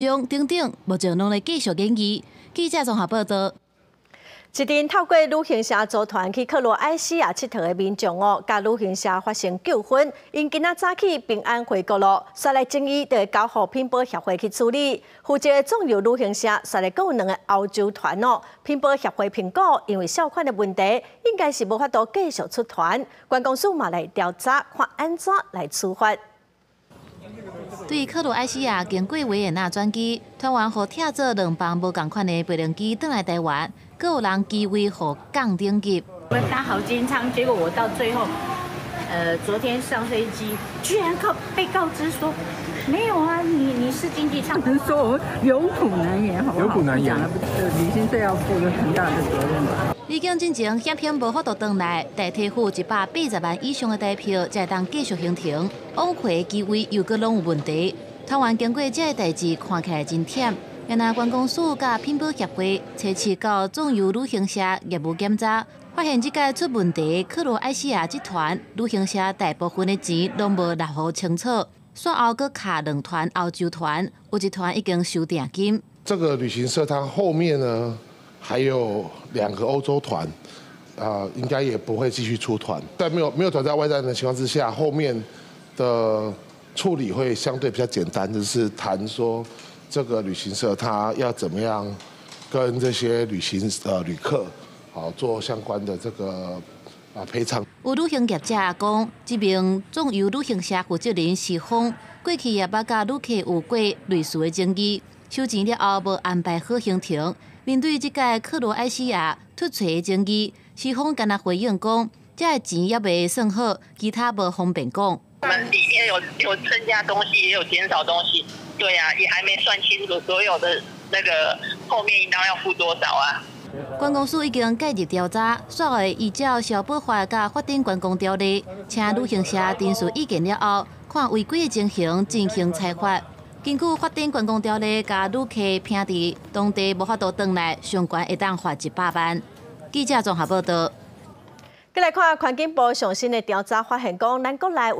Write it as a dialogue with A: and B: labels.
A: 等等，目前攏咧繼續研議。記者綜合報道。
B: 一陣透過旅行社組團去克羅埃西亞𨑨迌的民眾哦，佮旅行社發生糾紛，𪜶今仔早起平安回國囉，煞來爭議就會交予品保協會去處理。負責的壯遊旅行社，煞來閣有兩个歐洲團哦，品保協會評估，因為數款的問題，應該是無法度繼續出團。觀光署嘛來調查，看按怎來處罰。
A: 對克羅埃西亞經過維也納轉機，團員予拆做兩班無仝款的飛行機轉來台灣，閣有人機位予降等級。
C: 我們搭好經艙，結果我到最後，昨天上飛機，居然被告知說，沒有啊，你是經濟艙。
D: 只是說我有苦難言，好不好？
E: 有苦難言。
D: 旅行社要負很大的責任。
A: 離境進前險險無法度轉來，得提付180萬以上的台票，才會當繼續行程。往回機位又閣攏有問題，團員經過這个代誌，看起來真忝。原來觀光署佮品保協會測試到壯遊旅行社業務檢查，發現這屆出問題，克羅埃西亞這團旅行社大部分的錢攏無納予清楚，煞後閣卡兩團歐洲團，有一團已經收訂金。
F: 這個旅行社它後面呢還有兩個歐洲團，啊，應該也不會繼續出團。在沒有團在外站的情況之下，後面的處理會相對比較簡單，就是談說這個旅行社他要怎麼樣跟這些旅客好做相關的這個賠償。
A: 有旅行業者講，這爿壯遊旅行社負責人是方，過去也捌佮旅客有過類似的爭議，收錢了後無安排好行程。面對這屆克羅埃西亞突出的爭議，是方敢若回應講，這个錢猶未算好，其他無方便講。
G: 我們裡面有增加東西，也有減少東西，對啊，也還沒算清楚所有的那個後面應當要付多少啊。
A: 觀光署已經介入調查，煞會依照消保法佮法定觀光條例，請旅行社陳述意見了後，看違規的情形進行裁罰。根據法定觀光條例，共旅客騙佇當地無法度轉來，上懸會當罰100萬。記者綜合報道。
B: 閣來看環境部上新的調查發現，講咱國內。